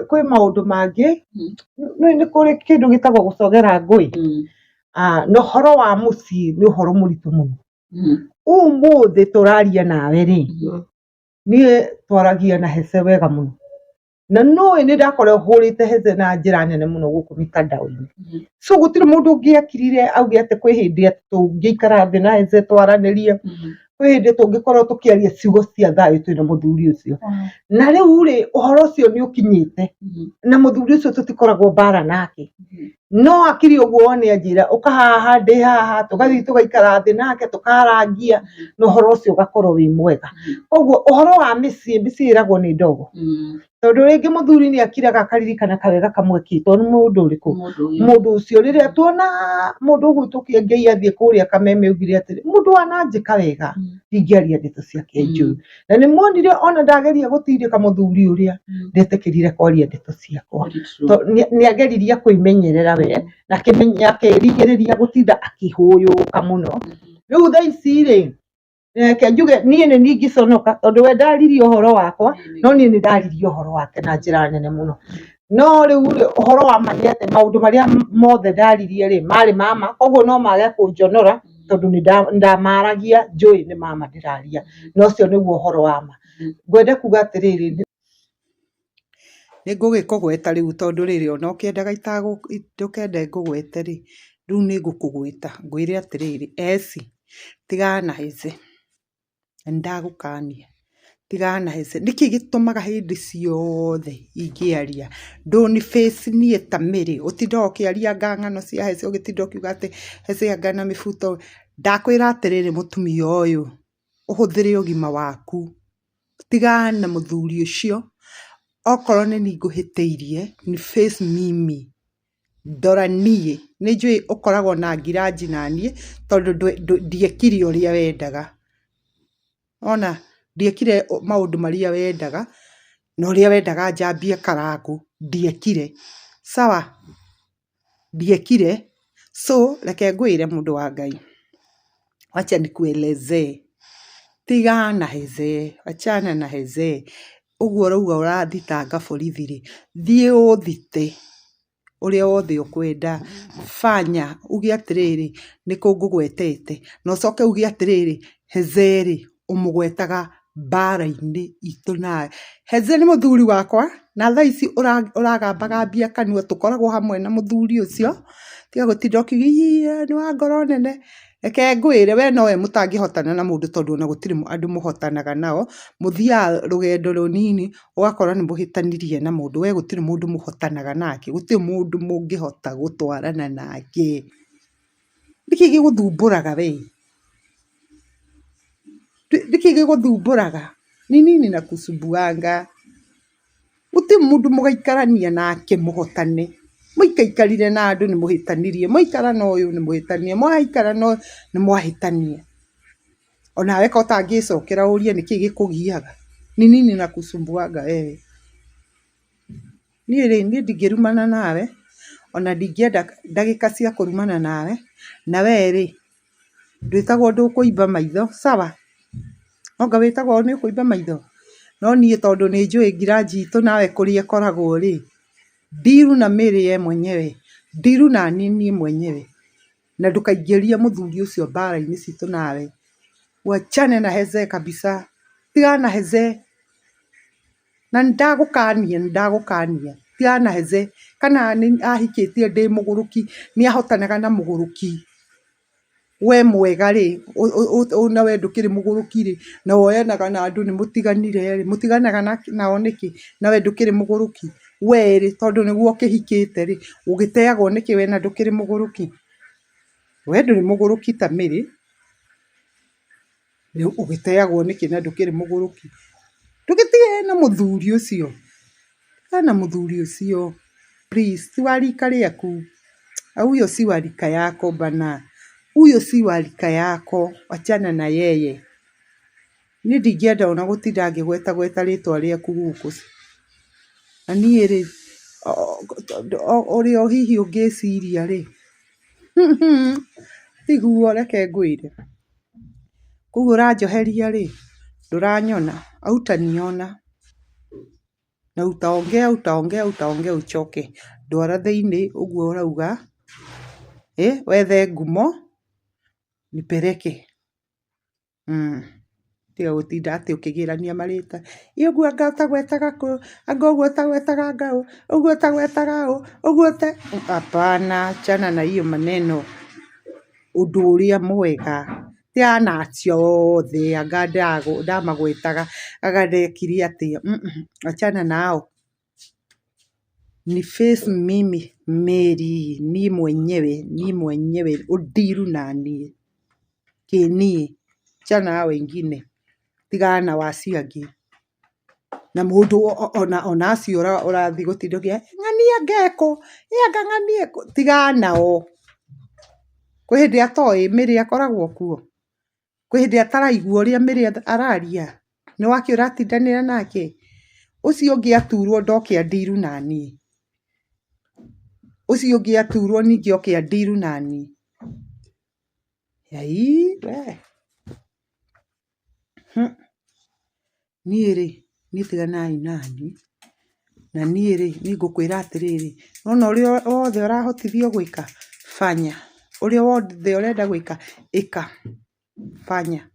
Kwĩ maũndũ mangĩ, nĩ kũrĩ kĩndũ gĩtagwo gũcogera ngũĩ. Na ũhoro wa mũciĩ nĩ ũhoro mũritũ mũno. Ũmũthĩ tũraria nawe rĩ, niĩ twaragia na Hece wega mũno. Na nũĩ nĩ ndakorwo hũrĩte Hece na njĩra nene mũno gũkũ mitandao-inĩ. So gũtirĩ mũndũ ũngĩakirire auge atĩ kwĩ hĩndĩ atĩ tũngĩikara thĩ na Hece twaranĩrie, kwĩ hĩndĩ tũngĩkorwo tũkĩaria ciugo cia thayũ twĩna mũthuri ũcio. Na rĩu rĩ, ũhoro ũcio nĩ ũkinyĩte na mũthuri ũcio tũtikoragwo mbara nake. No akiri ũguo one anjĩra ũka haha ndĩ haha, tũgathiĩ tũgaikara thĩ nake tũkarangia na ũhoro ũcio ũgakorwo wĩ mwega. Koguo ũhoro wa mĩciĩ, mĩciĩ ĩragwo nĩ ndogo. Tondũ rĩngĩ mũthuri nĩ akiraga akaririkana kawega kamwe ekĩtwo nĩ mũndũ ũrĩkũ, mũndũ ũcio. Rĩrĩa tuona mũndũ ũgwĩtwo Kĩengei athiĩ kũrĩa Kameme augire atĩrĩ, mũndũ wananjĩka wega ndingĩaria ndeto ciake njũru. Na nĩ muonire ona ndageria gũtindĩka mũthuri ũrĩa, ndetĩkĩrire kwaria ndeto ciakwa. Nĩ ageririe kwĩmenyerera we na akĩrigĩrĩria gũtinda akĩhũyũka mũno. Rĩu thaa ici rĩ, reke njuge niĩ nĩ niĩ ingĩconoka tondũ we ndaririe ũhoro wakwa, no niĩ nĩ ndaririe ũhoro wake na njĩra nene mũno. No rĩu rĩ, ũhoro wa ma nĩ atĩ maũndũ marĩa mothe ndaririe rĩ, marĩ ma ma, koguo no mage kũnjonora tondũ nĩ ndamaragia njũĩ nĩ ma ma ndĩraria. Na ũcio nĩguo ũhoro wa ma. Ngwenda kuga atĩrĩrĩ, nĩ ngũgĩkũgweta rĩu tondũ rĩrĩ ona ũkĩendaga ndũkende ngũgwete rĩ, rĩu nĩ ngũkũgweta ngwĩre atĩrĩrĩ, Esi, tigana na Hece, na nĩ ndagũkania, tigana na Hece. Nĩkĩ gĩtũmaga hĩndĩ ciothe ingĩaria ndũni face niĩ ta Mary, ũtindaga ũkĩaria ngang'ano cia Hece, ũgĩtinda ũkiuga atĩ Hece anga na mĩbuto. Ndakwĩra atĩrĩrĩ mũtumia ũyũ, ũhũthĩre ũgima waku, tigana na mũthuri ũcio, okorwo nĩ niĩ ngũhĩtĩirie, ni face mimi, ndora niĩ, nĩ njũĩ ũkoragwo na ngiranji naniĩ tondũ ndiekire ũrĩa wendaga. Wona, ndiekire maũndũ marĩa wendaga, na ũrĩa wendaga njambie karangũ, ndiekire. Sawa? Ndiekire. So, reke ngwĩre mũndũ wa Ngai, wacha nikuelezee. Tigana na Hece, wachana na Hece. Ũguo ũrauga ũrathitanga borithi rĩ, thiĩ ũthite ũrĩa wothe ũkwenda, fanya uge atĩrĩrĩ nĩkũ ngũgwetete, na ũcoke uge atĩrĩrĩ Hece rĩ ũmũgwetaga mbara-inĩ itũ nawe. Hece nĩ mũthuri wakwa na thaa ici ũragambagambia kanua tũkoragwo hamwe na mũthuri ũcio, tiga gũtinda ũkiuga ii nĩ wa ngoro nene. Reke ngwĩre we nowe mũtangĩhotana na mũndũ tondũ ona gũtirĩ andũ mũhotanaga nao, mũthiaga rũgendo rũnini ũgakora nĩ mũhĩtanirie na mũndũ, we gũtirĩ mũndũ mũhotanaga nake, gũtirĩ mũndũ mũngĩhota gũtwarana nake. Nĩkĩ gĩgũthumbũraga we? Nĩkĩ gĩgũthumbũraga? Ni nini inakusumbuanga? Gũtirĩ mũndũ mũgaikarania nake mũhotane. Mũikaikarire na andũ nĩ mũhĩtanirie, mwaikara na ũyũ nĩ mũhĩtanirie, mwaikara na ũyũ nĩ mwahĩtania. Onawe ko ũtangĩcokera ũrie nĩkĩ gĩkũgiaga? Ni nini inakusumbuanga wewe? Niĩ rĩ, niĩ ndingĩrumana nawe, ona ndingĩenda ndagĩka cia kũrumana nawe, na we rĩ, ndwĩtagwo ndũkũimba maitho, sawa? Anga wĩtagwo nĩ ũkũimba maitho? No niĩ tondũ nĩ njũĩ ngiranji itũ nawe kũrĩa ĩkoragwo rĩ, deal na Mary ye mwenyewe, deal na niĩ mwenyewe, na ndũkaingĩrie mũthuri ũcio mbara-inĩ citũ nawe. Wachane na Heze kabisa, tigana na Heze. Na nĩ ndagũkania, nĩ ndagũkania, tigana na Heze. Kana nĩ ahikĩtie ndĩ mũgũrũki, nĩ ahotanaga na mũgũrũki. We mwega rĩ, na we ndũkĩrĩ mũgũrũki rĩ, na woyanaga na andũ nĩ mũtiganire rĩ, mũtiganaga nao nĩkĩ na we ndũkĩrĩ mũgũrũki? We rĩ, tondũ nĩguo ũkĩhikĩte rĩ, ũgĩteagwo nĩkĩ we na ndũkĩrĩ mũgũrũki? We ndũrĩ mũgũrũki ta Mary, ũgĩteagwo nĩkĩ na ndũkĩrĩ mũgũrũki? Ndũgĩtigane na mũthuri ũcio, tigana na mũthuri ũcio please, ti wa rika rĩaku. Huyo si wa rika yako bana, huyo si wa rika yako, wachana na yeye. Niĩ ndingĩenda ona gũtinda ngĩgweta gweta rĩtwa rĩaku gũkũ. Na niĩ rĩ, ũrĩa hihi ũngĩciria rĩ, tiguo reke ngwĩre. Koguo ũranjoheria rĩ, ndũranyona, hautaniona. Na utaongea utaongea utaongea uchoke. Ndwara thĩinĩ ũguo ũrauga, wethe ngumo nipeleke. Tiga gũtinda atĩ ũkĩgĩrania marĩtwa. Ĩ ũguo anga ũtagwetaga kũ, anga ũguo ũtagwetaga anga ũ, ũguo ũtagwetaga ũ, ũguo ũte... Hapana, achana na hiyo maneno. Ũndũ ũrĩa mwega tigana na acio othe anga ndamagwetaga anga ndekire atĩa, achana nao. Ni face mimi Mary, niĩ mwenyewe, niĩ mwenyewe ũndiru naniĩ, kĩniĩ, achana na hao wengine, tigana na acio angĩ. Na mũndũ ona acio ũrathiĩ gũtinda ũkĩra ng'ania ngekũ, ĩ anga ng'ania ĩkũ, tigana nao. Kwĩ hĩndĩ atoĩ Mary akoragwo kuo? Kwĩ hĩndĩ ataraigua ũrĩa Mary araria? Nĩ wakĩ ũratindanĩra nake? Ũcio ũngĩ aturwo ndoke andiru naniĩ. Ũcio ũngĩ aturwo ningĩ oke andiru naniĩ. Ai we. Niĩ rĩ, niĩ tiganai naniĩ. Na niĩ rĩ, niĩ ngũkwĩra atĩrĩrĩ, nĩwona ũrĩa wothe ũrahotithio gwĩka, fanya. Ũrĩa wothe ũrenda gwĩka, ĩka, fanya.